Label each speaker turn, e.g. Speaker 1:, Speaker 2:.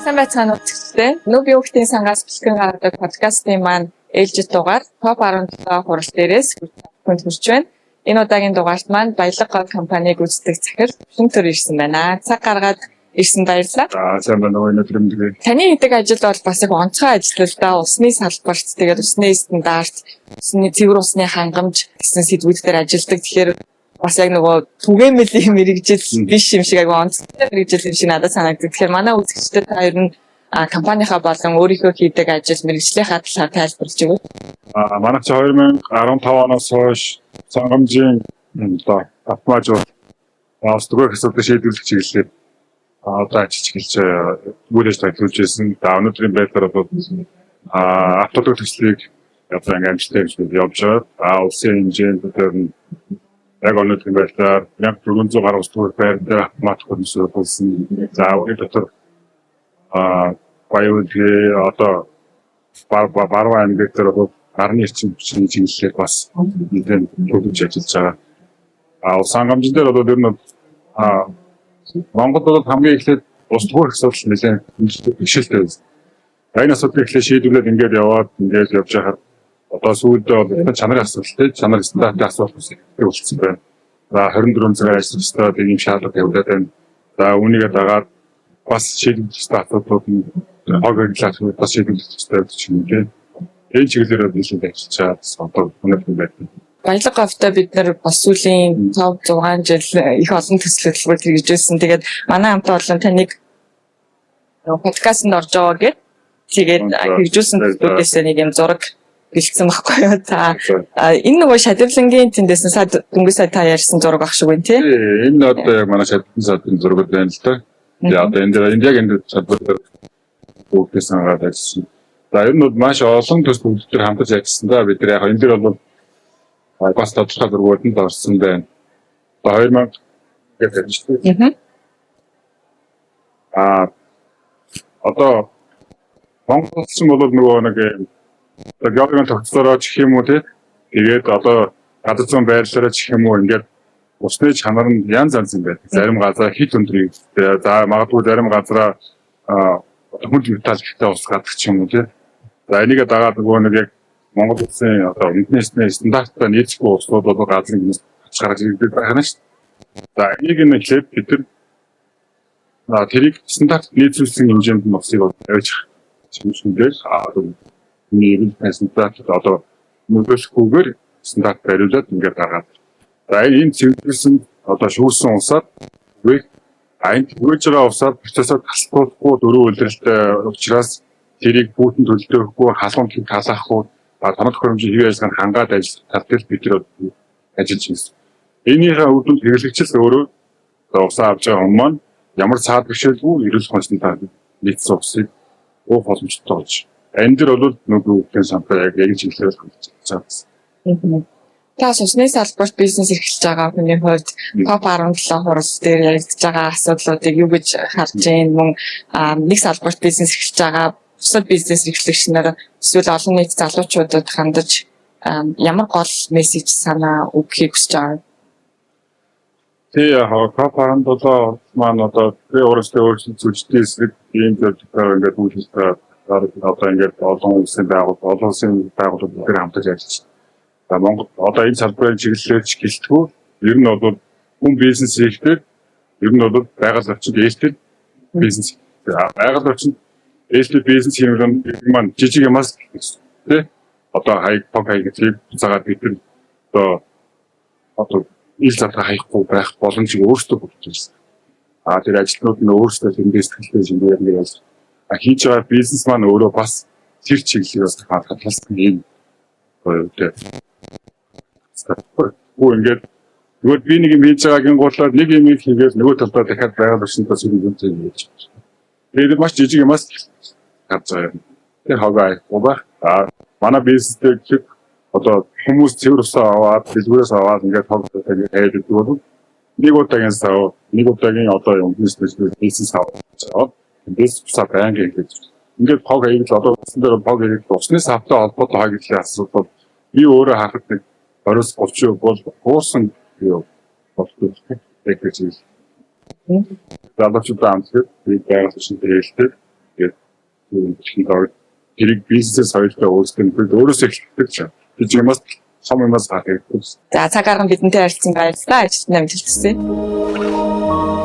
Speaker 1: Сайн байцгаана уу үзэгчдээ. Нүүбийн хүүхдийн сангаас бэлтгэн гаргадаг подкастын маань ээлжит дугаар топ 17 хурал дээрээс хүнд хүрч байна. Энэ удаагийн дугаарт маань Баялаг говь компаниг гүйцэтгэх захирал Төвшин төр ирсэн байна. Цаг гаргаад ирсэн баярлалаа.
Speaker 2: За, сайн байна уу, өнөөдөр мэндээ.
Speaker 1: Таны хийдэг ажил бол бас их онцгой ажил л да. Усны салбарт, тэгээд усны стандарт, усны цэвэр усны хангамж гэсэн сэдвүүд дээр ажилладаг. Тэгэхээр бас яг нөгөө түгээмэл юм мэргэжил биш юм шиг, айгүй онцгой мэргэжил юм шиг надад санагддаг. Тэгэхээр манай үзэгчдэд та ер нь компанийнхаа болон өөрийнхөө хийдэг ажил мэргэжлийнхаа талаар тайлбарлаж өгөөч.
Speaker 2: Манай чи 2015 оноос хойш хангамжийн одоо автоматжуулалт, ус түгээх асуудлыг шийдвэрлэх чиглэлээр одоо ажиллаж эхэлж, үйл ажиллагаа эхлүүлж байсан. За, өнөөдрийн байдлаар бол автолог төслийг одоо ингээм амжилттай хэмжээнд явж байгаа. Улсын хэмжээнд дээр нь яг өнөөдрийн байдлаар 1400 гаруй ус түгээх байр дээр автомат хөрөнгө болсон. За, үүний дотор Баян-Үлгий, одоо Баруун аймаг дээр бол гарны эрчим хүчний чиглэлээр бас нэлээд төлөвлөж ажиллаж байгаа. Ус хангамжин дээр бол ер нь Монголд бол хамгийн эхлээд ус түгээх асуудал нэлээд бэрхшээлтэй байсан. Энэ асуудлыг эхлээд шийдвэрлээд ингээд яваад, ингээд явж байхад одоо сүүлдээ бол чанарын асуудал, чанар стандартын асуудал бас ихтэй болсон байна. За, 24 цагаар ажиллах ёстой ийм шаардлага тавиулаад байна. За, үүнийгээ дагаад бас шийдвэрлэх ёстой асуудлууд нь хог регуляци бас шийдвэрлэх ёстой гэж юм тийм. Энэ чиглэлээр нэлээд ажиллаж байгаа одоо өнөөдөр байна.
Speaker 1: Баялаг говьтой бид нар бас сүүлийн 5 6 жил их олон төсөл хөтөлбөр хэрэгжүүлсэн. Тэгээд манай хамт олон таныг подкастт орж байгаа гэд тэгээд хэрэгжүүлсэн төслүүдээс нэг юм зураг бэлдсэн байхгүй юу? За, энэ нөгөө шадивлангийн тэндээс сая дөнгөж сая та ярьсан зураг ах шиг байна, тий?
Speaker 2: Энэ одоо яг манай шадивлан садын зураг байна л да. Тэгээ одоо энэ дээр энд яг энэ салбар дээр бүгдээс ангаад ажилласан. За, ер нь бол маш олон төсөл бүгд төр хамтарч ажилласан да. Бид нар яг энэ дээр бол бас тодорхой зургууд нь орсон байна. Одоо 2000 гэж ярьж байна. Одоо Монгол улсын бол нөгөө нэг одоо геологийн тогтцоороо ч гэх юм уу, тий. Тэгээд одоо газар зүүн байрлалаараа ч гэх юм уу, ингээд усны чанар нь янз янз юм байна. Зарим газар хит өндөр, за, магадгүй зарим газараа хүнд металл ихтэй ус гадаг ч юм уу, тий. За, энийгээ дагаад нөгөө нэг яг Монгол улсын одоо үндэсний стандарттай нийцэхгүй уснууд бол газрын гинэс гарч ирдэг байх нь шүү дээ. За, энийг нь эхлээд бид нар тэрийг стандарт нийцүүлсэн хэмжээнд нь усыг авч чимшгүндээ миний эрүүл стандарт одоо нөлөөлөхгүйгээр стандарт бариулаад ингээд гаргаад. За, энэ цэвэрлсэн, одоо шүүрсэн усаар түгээх, энэ түгээж байгаа усаар процессор тасалдуулахгүй дөрөв улиралтай учраас тэрийг хүүтэн төлдөөхгүй, халуун тийг талаахгүй, тоног төхөөрөмжийн хэвийн ажиллагаанд хангаад ажиллах тал дээр бид нар ажиллаж байна. Энийхээ үр дүнд хэрэглэгчил өөрөө усаа авч байгаа хүн маань ямар цаад бэрхшээлгүй эрүүл ухааны нийцсэн усыг уух боломжтой болж. Энэ дэр бол нөгөө үгтэн самтай яг яг чиглэлээр хандж байгаа.
Speaker 1: Та усны салбарт бизнес эрхэлж байгаа хүний хувьд топ 17 хурал дээр яригдж байгаа асуудлуудыг юу гэж харж байна? Мөн нэг салбарт бизнес эрхэлж байгаа бусад бизнес эрхлэгч нар эсвэл олон нийт залуучуудад хандаж ямар гол мессеж, санаа өгөхийг хүсэж байгаа?
Speaker 2: Тий, яг топ 17 маань одоо би өөрөөсөө өөрчлөлт зүйлчдийн эсрэг ийм зүйлтэй ингээд үйл ажиллагаа одоо ингээд олон улсын байгууллагууд дээр хамтарч ажиллаж байна. За, Монгол одоо энэ салбарын чиглэлээр ч гэлтгүй ер нь бол хүн бизнес хийхдээ ер нь бол байгаль орчинд ээлтэй бизнес. Байгаль орчинд ээлтэй бизнес хийх нь маань жижиг юмас, тий, одоо хаяг тог хаяг буцаагаад бид нар одоо ил задгаа хаяхгүй байх боломжийг өөрсдөө бүрдүүлсэн. Тэр ажилтнууд нь өөрсдөө тэндээс сэтгэлтэй шинээр нэг яаж хийж байгаа бизнес маань өөрөө бас тэр чиглэлийг бас хадгалсан юм боёо тэ. Үгүй, ингээд зүгээр би нэг юм хийж байгаагийн гурлаар нэг юм хийгээд нөгөө талдаа дахиад байгаль орчиндөө сүрэг юм хийж байгаа. Тэгээд маш жижиг юмас гарч байгаа юм. Тэр хогоо аяхгүй байх. Манай бизнестэй гэхэд одоо хүмүүс цэвэр усаа аваад, дэлгүүрээс аваад ингээд хог ингээд тавиад өгдөг бол нэг удаагийн сав, нэг удаагийн одоо юм бизнес аваад тэндээс усаа байнга ингээд ингээд хог хаягдал, одоо усан дээр хог хаягдал, усны савтай холбоотой хагдлын асуудал би өөрөө харахад нэг 20-30% бол хуусан юу болдог яг гэж хэл. Залуучуудаа амтлаад би байгаль орчинтой хэлдэг. Тэгээд тэрийг бизнесээ соёлтой өөрчлөх өөрөөсөө эхэлдэг ч. Би юмас том юмас гарах хэрэгтэй.
Speaker 1: За, цаг гарган бидэнтэй харилцсан баярлалаа. Ажилд амжилт хүсье.